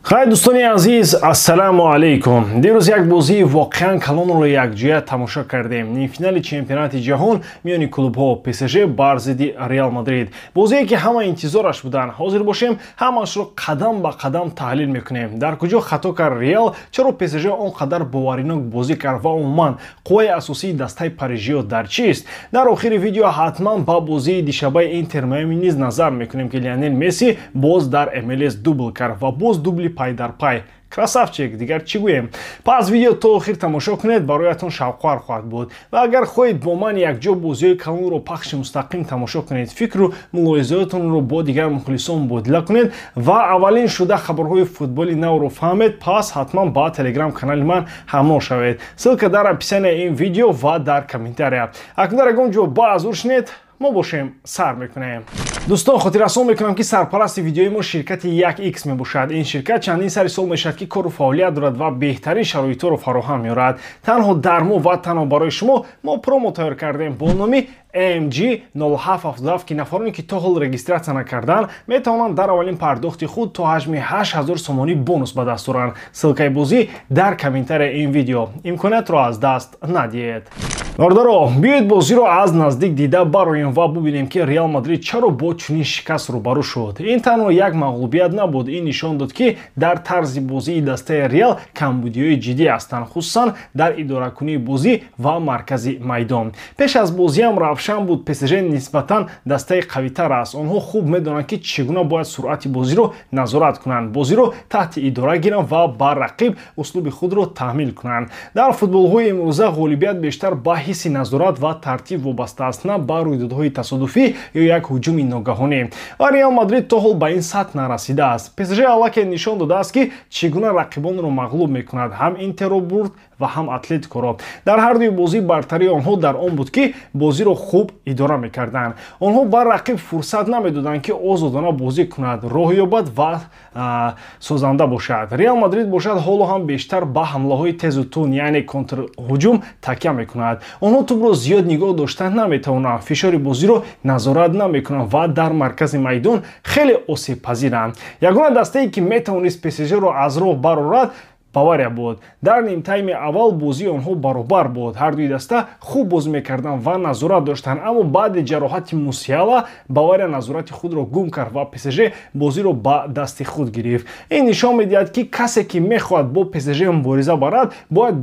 Хай, дӯстони азиз, ассалому алайкум. Дирӯз як бозии воқеан калонро якҷоя тамошо кардем. Нимфинали чемпионати ҷаҳон миёни клубҳо ПСЖ бар зидди Реал Мадрид. Бозие, ки ҳама интизораш буданд. Ҳозир бошем, ҳамаашро қадам ба қадам таҳлил мекунем. Дар куҷо хато кард Реал, чаро ПСЖ он қадар боваринок бозӣ кард ва умуман қувваи асосии дастаи парижиё дар чист? Дар охири видео ҳатман ба бозии дишабаи Интер Майами низ назар мекунем, ки Лионел Месси боз дар МЛС дубл кард ва боз дубли пай дар пай. Красавчик, дигар чӣ гӯем? Пас видео то охир тамошо кунед, бароятон шавқовар хоҳад буд. Ва агар хоҳед бо ман якҷо бозиҳои калонро пахши мустақим тамошо кунед, фикру мулоҳизаотонро бо дигар мухлисон мубодила кунед ва аввалин шуда хабарҳои футболи навро фаҳмед, пас ҳатман ба телеграм канали ман ҳамроҳ шавед. Ссылка дар описанияи ин видео ва дар комментария. Акнун дар ягон ҷо ба азур шинед, мо бошем, сар мекунем. Дӯстон, хотиррасон мекунам, ки сарпарасти видеои мо ширкати 1X мебошад. Ин ширкат чандин сари сол мешавад, ки кору фаъолият дорад ва беҳтарин шароитҳоро фароҳам меорад. Танҳо дар мо ва танҳо барои шумо мо промо тайёр кардем бо номи MG 0777, ки нафароне, ки то ҳол регистрация накардан, метавонанд дар аввалин пардохти худ то ҳаҷми 8000 сомонӣ бонус ба даст оранд. Ссылкаи бозӣ дар комментарияи ин видео. Имкониятро аз даст надиҳед. Бародаро, биёед, бозиро аз наздик дида бароем ва бубинем, ки Реал Мадрид чаро бо чунин шикаст рӯбарӯ шуд. Ин танҳо як мағлубият набуд, ин нишон дод, ки дар тарзи бозии дастаи Реал камбудиҳои ҷиддӣ ҳастанд, хусусан дар идоракунии бозӣ ва маркази майдон. Пеш аз бозиам равшан буд: ПСЖ нисбатан дастаи қавитар аст. Онҳо хуб медонанд, ки чӣ гуна бояд суръати бозиро назорат кунанд, бозиро таҳти идора гиранд ва ба рақиб услуби худро таҳмил кунанд. Дар футболҳои имрӯза ғолибият бештар ба ҳисси назорат ва тартиб вобаста аст, на ба рӯйдодҳои тасодуфӣ ё як ҳуҷуми ногаҳонӣ. Ва Реал Мадрид то ҳол ба ин сатҳ нарасидааст. ПСЖ аллакай нишон додааст, ки чӣ гуна рақибонро мағлуб мекунад: ҳам Интерро бурд ва ҳам Атлетикоро. Дар ҳар дуи бозӣ бартарии онҳо дар он буд, ки бозиро хуб идора мекарданд. Онҳо ба рақиб фурсат намедоданд, ки озодона бозӣ кунад, роҳ ёбад ва созанда бошад. Реал Мадрид бошад, ҳоло ҳам бештар ба ҳамлаҳои тезу тунд, яъне контрҳуҷум, такя мекунад. Онҳо тӯбро зиёд нигоҳ дошта наметавонанд, фишори бозиро назорат намекунанд ва дар маркази майдон хеле осебпазиранд. Ягона дастае, ки метавонист ПСЖро аз роҳ барорад, Бавария буд. Дар нимтайми аввал бозии онҳо баробар буд, ҳардуи даста хуб бозӣ мекарданд ва назорат доштанд. Аммо баъди ҷароҳати Мусиала Бавария назорати худро гум кард ва ПСЖ бозиро ба дасти худ гирифт. Ин нишон медиҳад, ки касе, ки мехоҳад бо ПСЖ мубориза барад, бояд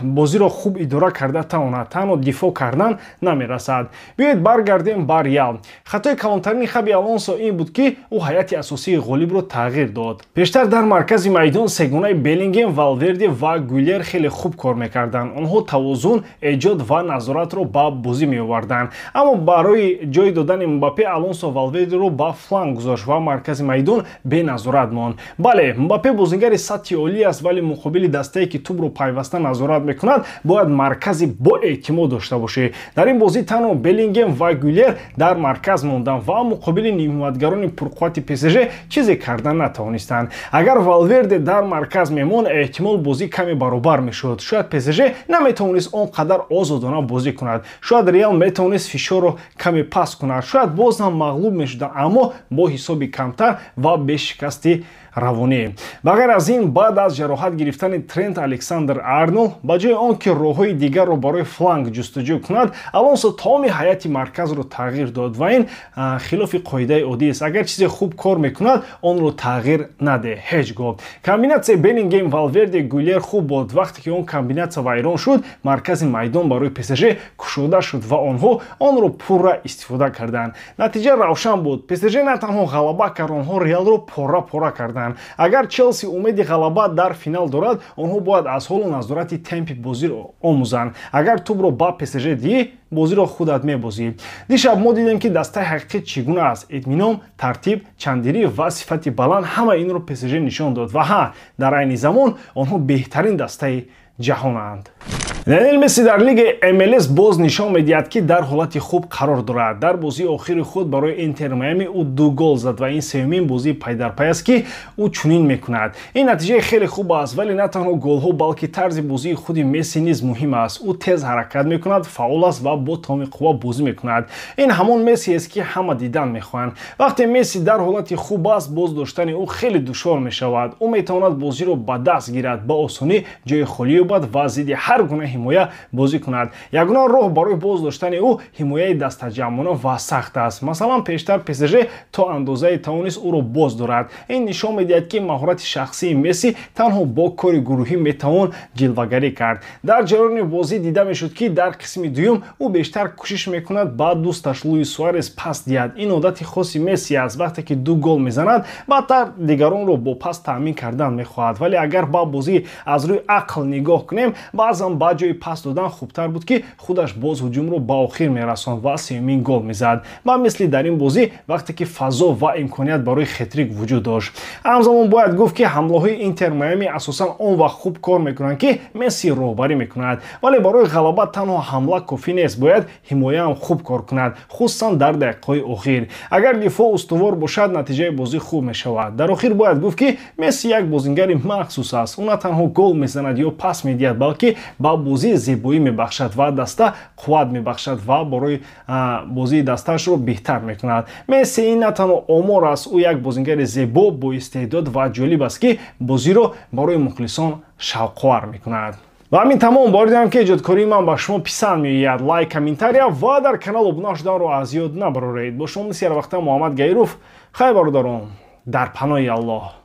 бозиро хуб идора карда тавонад, танҳо дифоъ кардан намерасад. Биёед, баргардем ба Реал. Хатои калонтарини Хаби Алонсо ин буд, ки ӯ ҳайати асосии ғолибро тағйир дод. Пештар дар маркази майдон сегонаи Беллингем, Валверде ва Гулер хеле хуб кор мекарданд. Онҳо тавозун эҷод ва назоратро ба бозӣ меоварданд. Аммо барои ҷой додани Мбаппе Алонсо Валвердеро ба фланг гузошт ва маркази майдон беназорат монд. Бале, Мбаппе бозигари сатҳи олӣ аст, вале муқобили дастае, ки тӯбро пайваста назорат мекунад, бояд маркази боэътимод дошта бошӣ. Дар ин бозӣ танҳо Беллингем ва Гулер дар марказ монданд ва муқобили нимҳимоятгарони пурқуввати ПСЖ чизе карда натавонистанд. Агар Валверде дар марказ мемонд, эҳтимол, бозӣ каме баробар мешуд. Шояд ПСЖ наметавонист он қадар озодона бозӣ кунад, шояд Реал метавонист фишорро каме паст кунад, шояд боз ҳам мағлуб мешуданд, аммо бо ҳисоби камтар ва бе шикасти равонӣ. Ба ғайр аз ин, баъд аз ҷароҳат гирифтани Трент Александр Арнолд, ба ҷои он ки роҳҳои дигарро барои фланг ҷустуҷӯ кунад, Алонсо тамоми ҳайати марказро тағйир дод ва ин хилофи қоидаи оддӣ аст: агар чизе хуб кор мекунад, онро тағйир наде ҳеҷ гоҳ. Комбинатсияи Беллингем, Валверде, Гулер хуб буд. Вақте ки он комбинатсия вайрон шуд, маркази майдон барои ПСЖ кушода шуд ва онҳо онро пурра истифода карданд. Натиҷа равшан буд: ПСЖ на танҳо ғалаба кард, онҳо Реалро пора пора карданд. Агар Челси умеди ғалаба дар финал дорад, онҳо бояд аз ҳолу назорати темпи бозиро омӯзанд. Агар тӯбро ба ПСЖ диҳӣ, бозиро худат мебозӣ. Дишаб мо дидем, ки дастаи ҳақиқӣ чӣ гуна аст: итминон, тартиб, чандирӣ ва сифати баланд. Ҳама инро ПСЖ нишон дод ва ҳа, дар айни замон онҳо беҳтарин дастаи ҷаҳонанд. Лионел Месси дар лигаи МЛС боз нишон медиҳад, ки дар ҳолати хуб қарор дорад. Дар бозии охири худ барои Интер Майами ӯ 2 гол зад ва ин сеюмин бозии пайдарпай аст, ки ӯ чунин мекунад. Ин натиҷаи хеле хуб аст, вале на танҳо голҳо, балки тарзи бозии худи Месси низ муҳим аст. Ӯ тез ҳаракат мекунад, фаъол аст ва бо тамоми қувва бозӣ мекунад. Ин ҳамон Мессиест, ки ҳама дидан мехоҳанд. Вақте Месси дар ҳолати хуб аст, боз доштани ӯ хеле душвор мешавад. Ӯ метавонад бозиро ба даст гирад, ба осонӣ ҷои холӣ ёбад ва зидди ҳар гуна ҳимоя бозӣ кунад. Ягона роҳ барои боз доштани ӯ ҳимояи дастаҷамъона ва сахт аст. Масалан, пештар ПСЖ то андозае тавонист ӯро боз дорад. Ин нишон медиҳад, ки маҳорати шахсии Месси танҳо бо кори гурӯҳӣ метавон ҷилвагарӣ кард. Дар ҷараёни бозӣ дида мешуд, ки дар қисми дуюм ӯ бештар кӯшиш мекунад ба дӯсташ Луис Суарес пас диҳад. Ин одати хоси Месси аст. Вақте ки 2 гол мезанад, баъдтар дигаронро бо пас таъмин кардан мехоҳад. Вале агар ба бозӣ аз рӯи ақл нигоҳ кунем, баъзан ба ҷои пас додан хубтар буд, ки худаш боз ҳуҷумро ба охир мерасонд ва сеюмин гол мезад. Ба мисли дар ин бозӣ, вақте ки фазо ва имконият барои хетрик вуҷуд дошт. Ҳамзамон бояд гуфт, ки ҳамлаҳои Интер Майами асосан он вақт хуб кор мекунанд, ки Месси роҳбарӣ мекунад. Вале барои ғалаба танҳо ҳамла кофӣ нест, бояд ҳимояам хуб кор кунад, хусусан дар дақиқаҳои охир. Агар дифоъ устувор бошад, натиҷаи бозӣ хуб мешавад. Дар охир бояд гуфт, ки Месси як бозингари махсус аст. Ӯ на танҳо гол мезанад ё пас медиҳад, балки ба бозӣ зебоӣ мебахшад ва даста қувват мебахшад ва барои бозии дастаашро беҳтар мекунад. Месси ин на танҳо омор аст, ӯ як бозингари зебо, боистеъдод ва ҷолиб аст, ки бозиро барои мухлисон шавқовар мекунад. Ва ҳамин тамом. Бовар дорам, ки эҷодкории ман ба шумо писанд меояд. Лайк, комментария ва дар канал обуна шуданро аз ёд набароред. Бо шумо мисли ҳар вақта Муҳаммад Гаиров. Хайр, бародарон, дар паноҳи Аллоҳ.